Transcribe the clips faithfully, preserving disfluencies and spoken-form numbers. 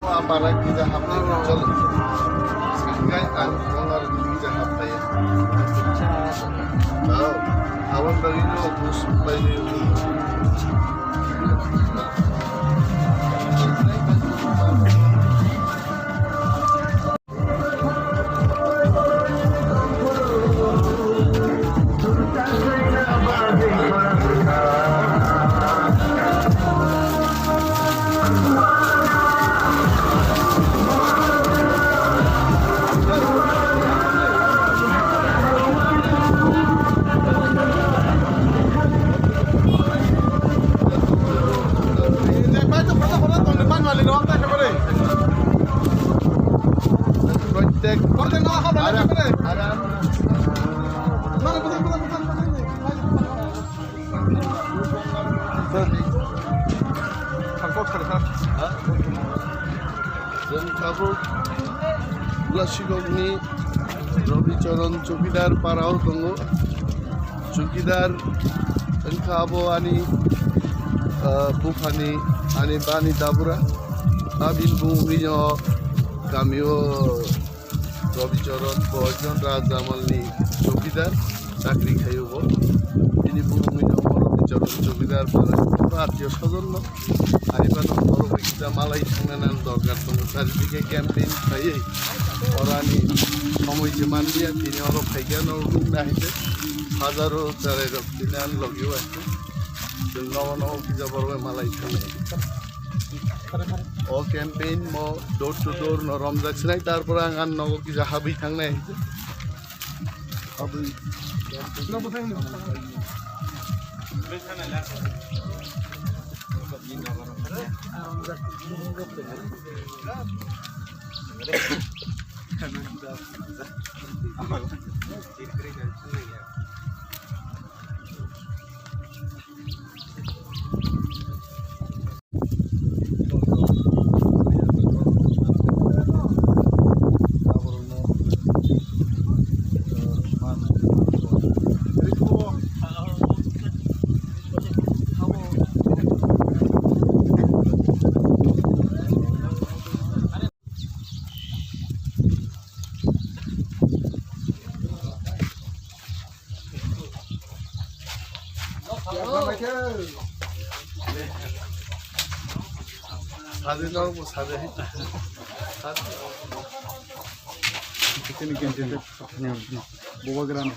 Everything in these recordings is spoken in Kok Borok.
Apara kija hapnai cholo. Sangkai ang kolar kija hapnai. Tao, awan bagino bus paini. Chwng tabuk Gulasigokni Robi Choron Chowkidar parao tongo. Chowkidar wngkha abo ani, ah, buphani, ani bani dabura. Abini bumungwi no kamio Robi Choron bo ekjon Rajamalni chowkidar, chakri khaio bo. Bini bumungwi no Robi Choron Chowkidar para atio sojon no. Ari bano borok bai kisa malai thangnani ang dorkar tongo. Chari dike campaign khaiwi orani somoi se manliya, tini oro phaikya no rukna hai se. Hajaro cherai rok tini ani logi o hai se. Chwng nogo nogo kisa borok bai malai thangnai. O campaign mo door to door no romjak sinai, tarpore ang ani nogo kisa habwi thangnai hai se. Sadi norok bo sadi. Sadi. Sini candidate bubagrano.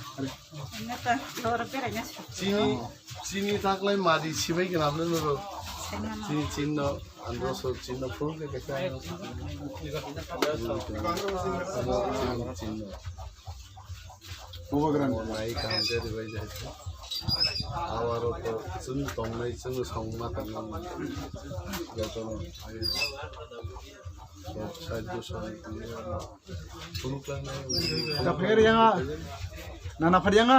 Chini, chini taklai madi sibai gwnam le noro. Chini, chini no andro so chini no phone ke kesa. Chini no. Bubagrano. Nai kam de ribai jai. Awaro to chwng tongnai, chwng songma tongnai. Jotono. Side do song. Phunuklangnai. Phiyar yanga. Nana phar yanga.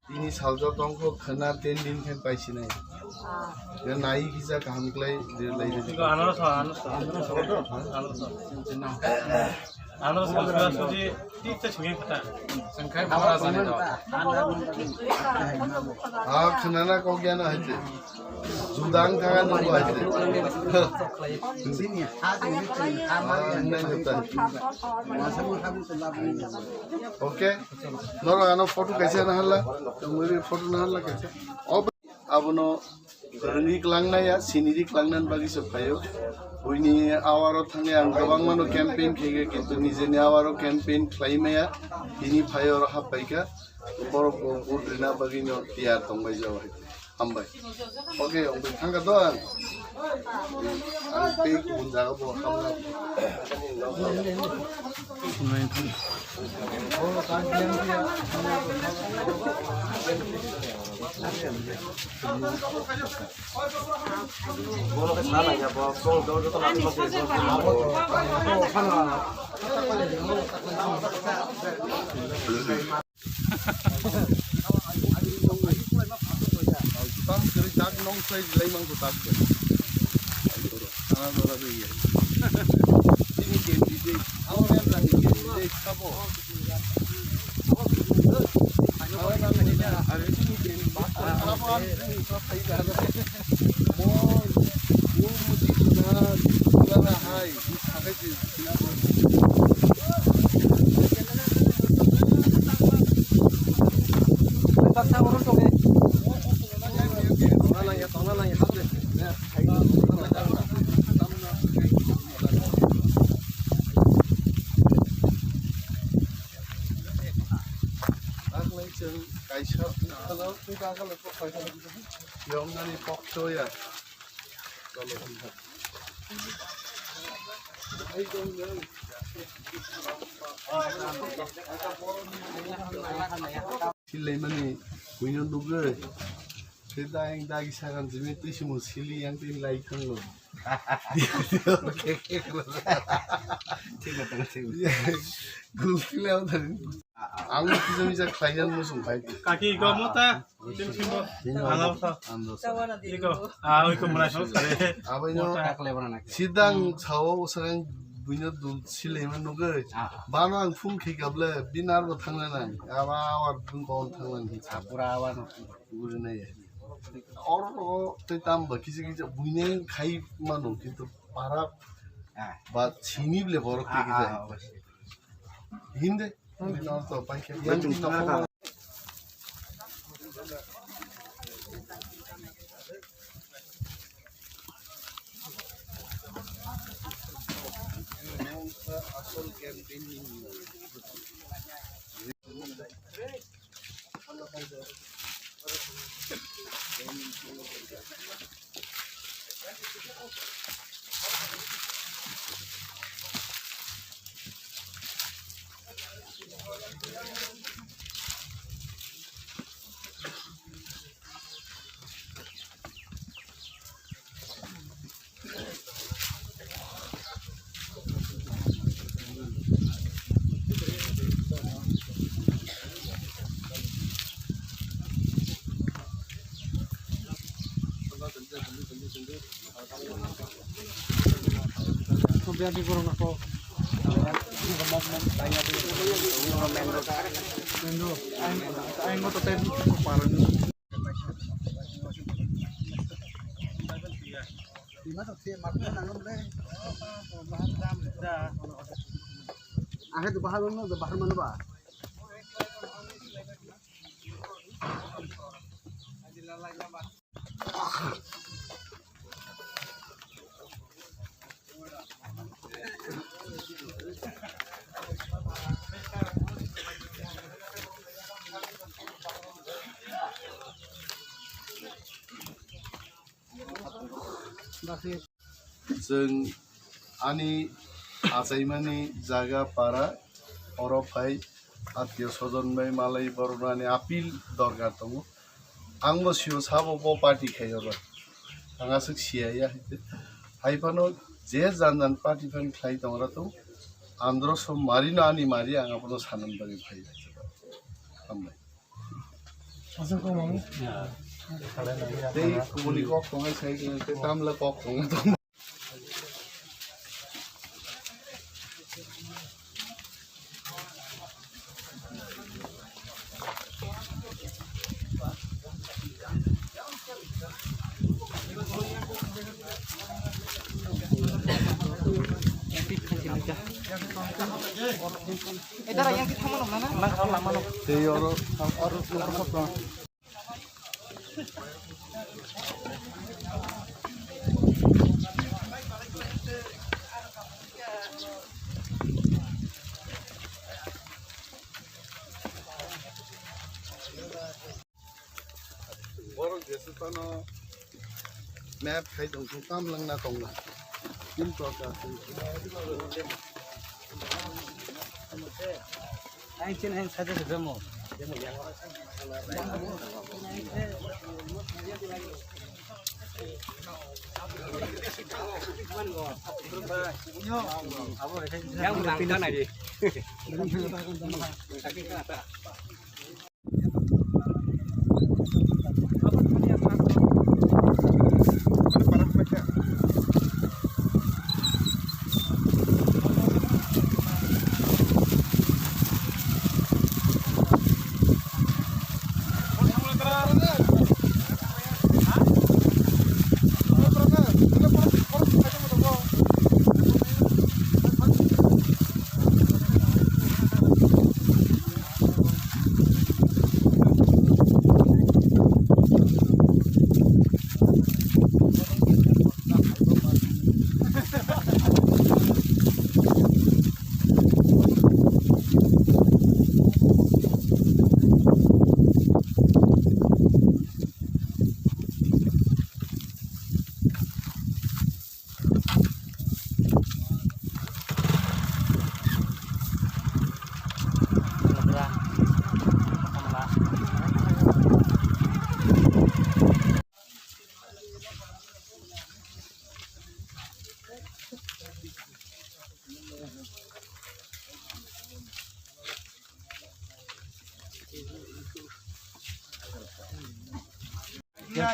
Tini saljo tongkho khwna ten din khe paisinai. Nai kisa kaham klai rirlai. Anaros, anaros. Anaros. Anaros. Anaros. Ah, khwnana kok ya no hai se. Judang thanga no hai se. Ah, nai jota. Okay. Norok ano photo kaisa na hala. Tongwi photo na hala kaisa. Abono rwngwi kwlangnai ya, siniri kwlangnani bagwi se phaio. Buini awaro thangwi ang kwbangmano campaign khaikha, kintu nijeni awaro campaign khlai maya, bini phaio oro happaikha. Borok bo vote rina bagwino tiyar tongbai jao hai. Hambai. Okay, okay, thangkha to ang. Ang tei kubun jaga bo hamna. Bang kwrwi tak nong sai lai mang ko tak ko. Ana dora de ye. Ini candidate. Amo yang tadi candidate sabo. Are ini candidate. Amo ang ini sai da. Mo, mo muji na, na Yongani pokcho ya. Silaimani buino nugwi. Sedang dagi sagan jimi twi simo sili yang twi lai thango. Thik tongo, thik. Gulti le ang thani. Ang kisa misa khlaiya muchung khai. Kaki iko mota. Tim simo. Ano sa. Ando sa. Iko. Ah, iko mula sare. Abai no. Mota. Sidang sao usang buino dul silaima nugwi. Bano ang phone khai kable binar bo thangna nang. Aba awar bung kon thangna nang. Pura awar no. Uri nai. Oro tei tam ba kisa kisa buine khai mano kintu para ba chini ble borok tei kisa. Hinde. Buino to pai khe. Ahe tu bahar mano, bahar mano ba? Chwng ani achaimani jaga para oro phai atio sojon bai malai borokno ani appeal dorkar tongo. Ang bo sio sabo bo party khai oro. Ang aswk siya ya. Hai phano je jan jan party phan khlai tongra tong. Andro som mari no ani mari ang abono sanan bagwi phai. Hambai. Tei kubuni kok tongnai sai tei tamla kok tongna tong. Tei oro, oro, oro. Borok jesa phano map khai tong thung, tam langna tongna. Tin prokar. Ang chin ang saja se bemo. Yang menang kan aja.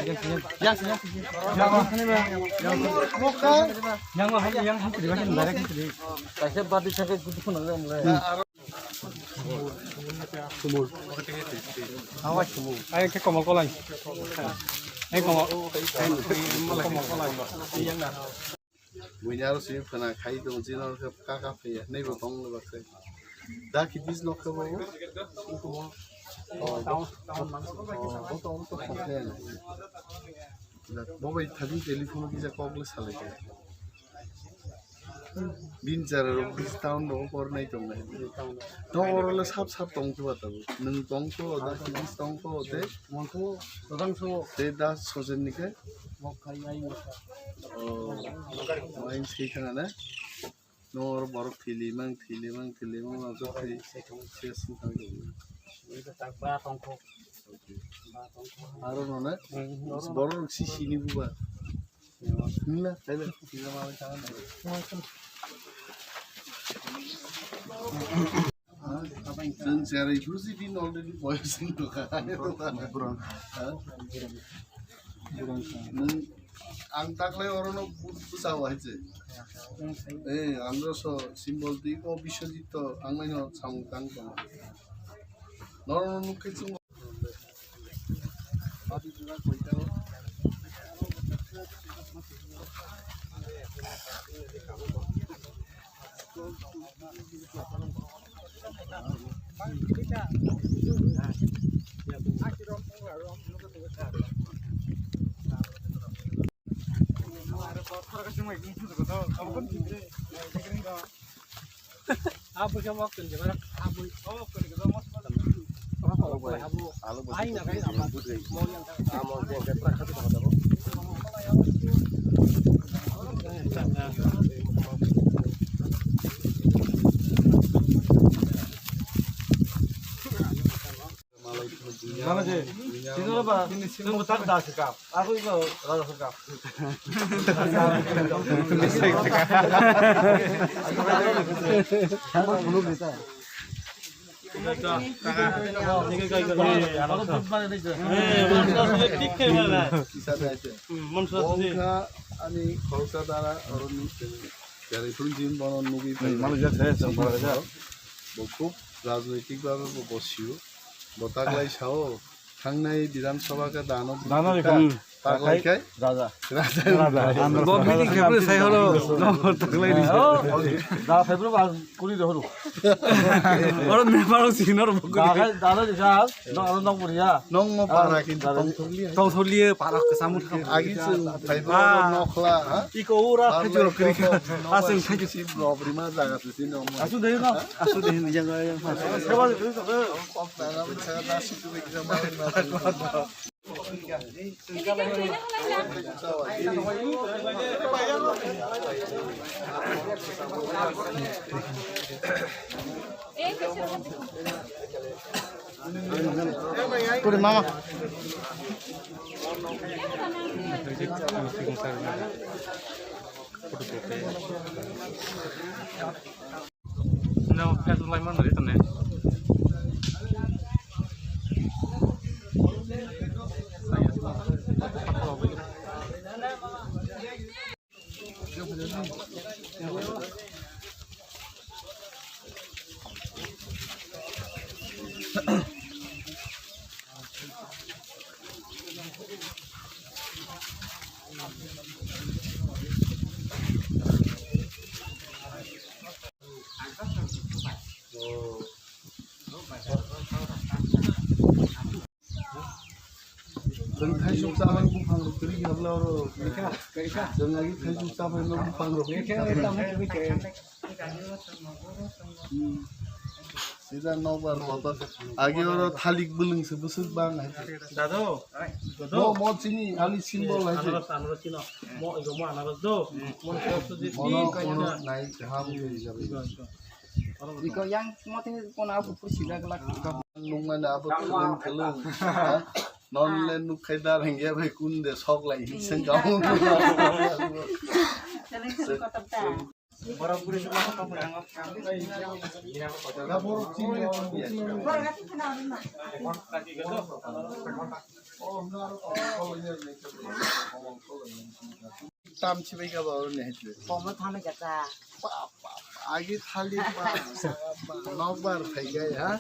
Yang, yang, yang. Yang, yang, yang. Yang, yang, yang. Kaisa badi sakhe gudu khuna le. Awa sumo. Ai ke komal kolai. Ai komal. Komal kolai. Buini aro simi phwna khai tong chini oro khe kaka phaiya naibo tong le bakhe. Da kidis nok khe bo. Oh, bo tong to khe. Bo bai thadi telephone kisa kok le salai khe. Bin chara rok bis town rok por nai tong nai. To oro le sap sap tong to ba tabo. Nwng tong to da kidis tong to te. Mangko orang so. Te da sojen ni khe. Mok khai ai mok. Oh. Main sei khana na. Nor borok thili mang, thili mang, thili mang, mang so thili. Ses thang. Ini tak ba tongkho. Aro no na. Borok si sini buba. Nila, tele, sila ma chana. Chwng cherai khusi din already boyos wng tongkha. Ha? Nwng ang taklai orono bu-, bwsa o hai se. Eh, andro so symbol twi o Biswajit to ang naino samung tang tongo. Norokno nukhe chwng Mana je? Sino ba? Sino tak da se ka. Aku itu rada se ka. Ani khoroksa dara oroni. Jani phuru jin bono nugwi phai. Manu jak saya, sang bara jak. Bo khub rajnoitik bhabe bo bosio. Bo taklai sao, thangnai Bidhan Sabha khe dano. Dano butuka, rikha. Taklai khai raja. Raja. Raja. Bo meeting khe phuru sai horo. Taklai ni. Oh, da phai phuru ba kuri de horo. Oro member o sinor bo kuri. Da khai, dano rikha, no, ano nong buria. Nong mo para kintu tong thorli. Tong thorli para ke samu. Agi se phai phuru nokhla, ha? Iko ura khajur kri. Asing khajur. Sim robri ma jaga se sin nong. Asu dei no. Asu dei yang yang. Kop na na sa na si tu bik na ma. Kuri mama. No, Facebook live man dari tane. Chwng thaisuk chabai buphang rok kwrwi kha bwla oro. Chwng agi thaisuk chabai no buphang rok. Hmm. Sida nokbar kotor. Agi oro thalik bwlwng se bwswk bang hai. Dado. Mo, mo chini ani symbol hai se. Anaros, anaros chino. Mo, igo mo anaros do. Mo, mono, mono nai kaham ke hisabe. Iko yang mote kono aku pusi lag lag. Nungmani abo thwng thwlwng, ha? Non le nuk khai dar hingya bai kun de sok lai hin seng kamu. Tam chibai ka ba ne hete. Komo thani ka cha. Agi thali pa, pa, nokbar thai gai ha.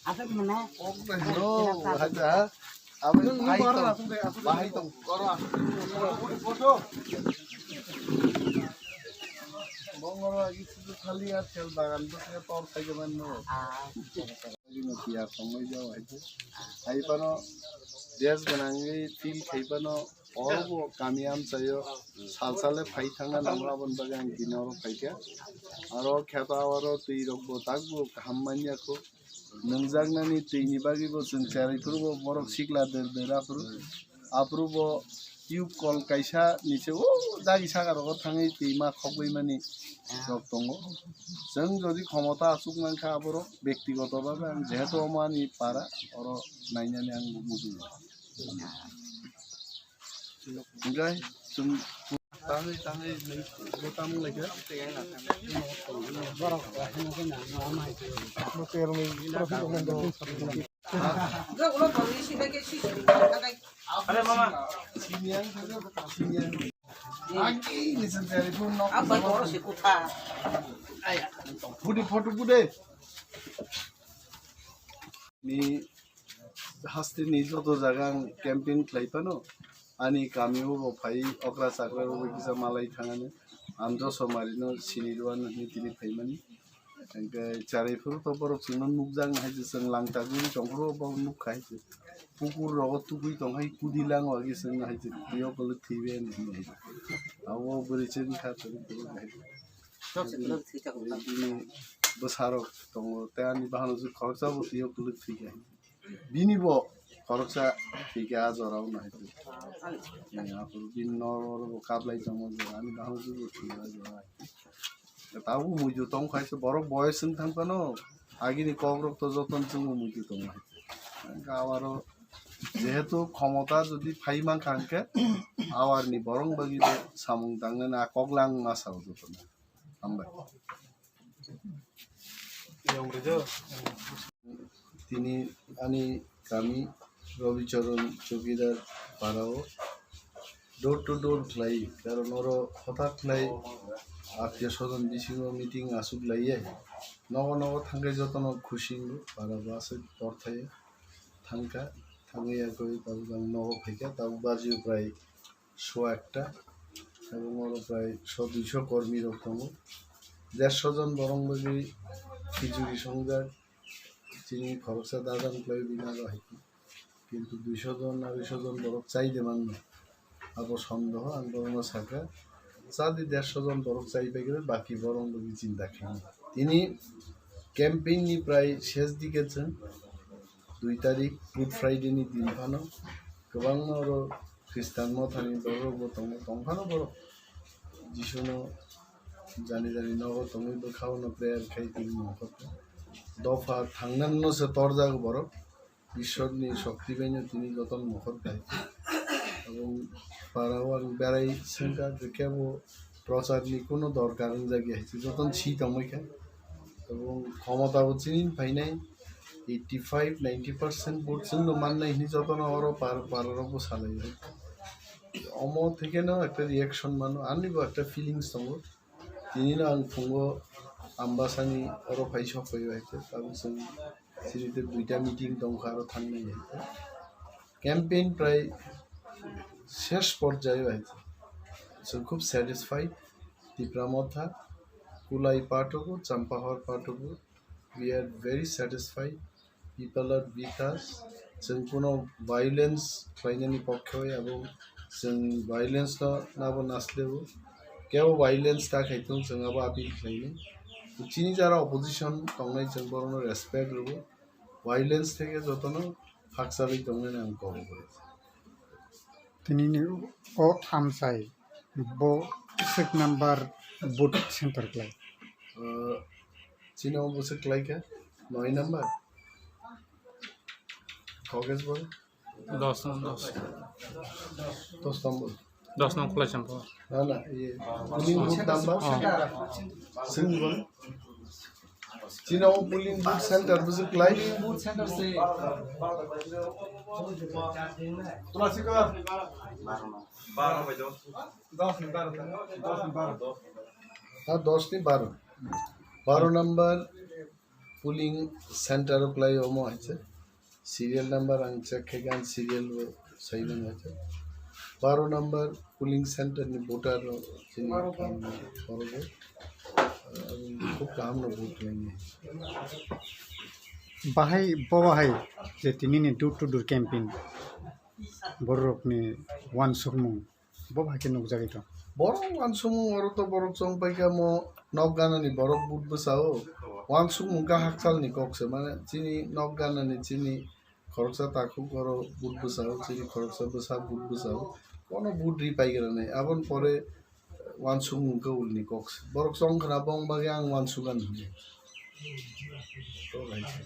Asuk mana? No, haja. Abang bahai tong, bahai tong. Koro asuk. Bongoro agi sudu thali ar tel bagan bwskango tor thai gai mano. Ah. Agi no tiya tongoi jao haja. Hai pano des gwnangwi feel khai pano. Oro bo kami amchaio sal sale phai thangna nango, aboni bagwi ang tini oro phaikha. Aro kheto aro twi rok bo tak bo kaham manya kho. Nungjaknani twi ni bagwi bo chwng cherwi phuru bo borok sikla der der aphuru. Aphuru bo tube kol kaisa ni se o dagi saka rogo thangwi twi ma khogwi mani rok tongo. Chwng jodi khomota achuk mankha aborok bektigoto bhabe ang jehetu omo ani para oro nainani ang bo muchungo. Hingke chwng tangwi tangwi nung bo tamo lai khe. Are mama. Siniang thangwi siniang. Agi ni sendiri pun nok. Apa koro si kutha. Bude photo bude. Ni haste ni joto jaga ang campaign khlai phano, ani kami o bo phai okra chakra o bo kisa malai thangani, ang joso mari no sini rwani hinwi tini phaimani. Hingke charai phuru to borok chwngno nukjak hai je chwng langtagwi tongphuru bo nukha hai je. Pukur rogo tubui tong hai kudi lango agi chwng hai je twi o kwlwk thwiwi ani hinwi hai je. Abo bwrwi chwng kha chwng kwlwk hai je. Bini bwsarok tongo, tei ani bahango se khoroksa bo twi o kwlwk thwikha. Bini bo khoroksa thwikha, a jora o nahai twi. Aphuru bini noro bo kaplai tongo, jora ani bahango se bo thwikha, jora. Tabuk muitu tong khai se borok boyes wng thang phano, agini kok rok to joto no chwngno muitu tong hai. Hwnkhe aro jehetu khomota jodi phai mankha hwnkhe, awarni borok bagwi bo samung tangnani a kok lang ma sao jotono. Hambai. Tini ani kami Rabicharan Chowkidar parao door to door khlai, karon oro hothat khlai attiyo swajon bisingo meeting aswk laiya, nogo nogo thangkhe jotono khusi wngo, para bo aswk torthai thangkha, thangwi yakwi tabuk ang nogo phaikha, tabuk bajio prai so ekta, ebong oro prai so duiso kormi rok tongo. Derso jon borok bagwi khichuri songjak, chini khoroksa dadan khlai bini aro hai. Kintu duiso jon, aroiso jon borok chai de manno. Abo sondoho, ang borokno sakha, chadi derso jon borok chai paikhe, baki borok bagwi chinta khaimani. Tini campaign ni prai ses dike chwng dui tarik Good Friday ni din phano kwbangma oro Christian mothani borok bo tongo, tongphano borok Jisuno jani jani nogo tongwi bwkhao no prayer khai tini mokol dopha thangnano se torjago borok. Ishwarni shokti baino tini jotono mokol khai. Ebong parao ang berai sengkha, je kebo procharni kuno dorkar wngjak ya, jotono si tongwi kha. Ebong khomotabo chini phainai eighty five ninety percent vote chwngno mannai hinwi jotono oro par-, pararokbo salai. Omo thekeno ekta reaction mano, anibo ekta feelings tongo. Tinino ang phungo Ambasani oro phai sok phaiyo hai khe, tabuk chwng chini tei duita meeting tongkha, aro thangnai hai khe. Campaign prai ses porjayo hai khe. Chwng khub satisfied. Tipra Motha, Kulai Patogu, Champahor Patogu, we are very satisfied. People are with us. Chwng kuno violence khlainani pokhe abo chwng violence no nabo nasleo. Kebo violence ta khai thung chwng abo appeal khlainai. Chini jara opposition tongnai chwng borokno respect rwo. Violence theke jotono khakchalwi tongnani ang kok rwo. Tinini o amchai bo swk number vote center klai. Uh, chini o bwswk klai kha noi number. Khokes bo? Dos number. Dos number. Dos nong Khulaichampur. Na, na, iye. Polling booth number? Oh. Single. Chini o polling booth center bujuk lai. Ha, dos ni baro. Baro number polling center o kwlai omo hai se. Serial number ang check khai gan serial bo sai nang hai se. Baro number polling center ni voter rok chini oro bo khub kaham no vote lai ni. Bahai bo bahai je tini ni door to door campaign borok ni uansukmung. Bo bahai khe nukjagwi tong. Borok uansukmung oro to borok chong paikha mo nok ganani borok but bwsao. Uansukmung kha hakchalni kok se, mane chini nok ganani chini khoroksa takhuk oro but bwsao, chini khoroksa bwsa but bwsao. Kono but ri paigra nai. Aboni pore uansukmung khe ulni kok se. Borok chong khna bong bagwi ang uansukani hwnwi. To hai se.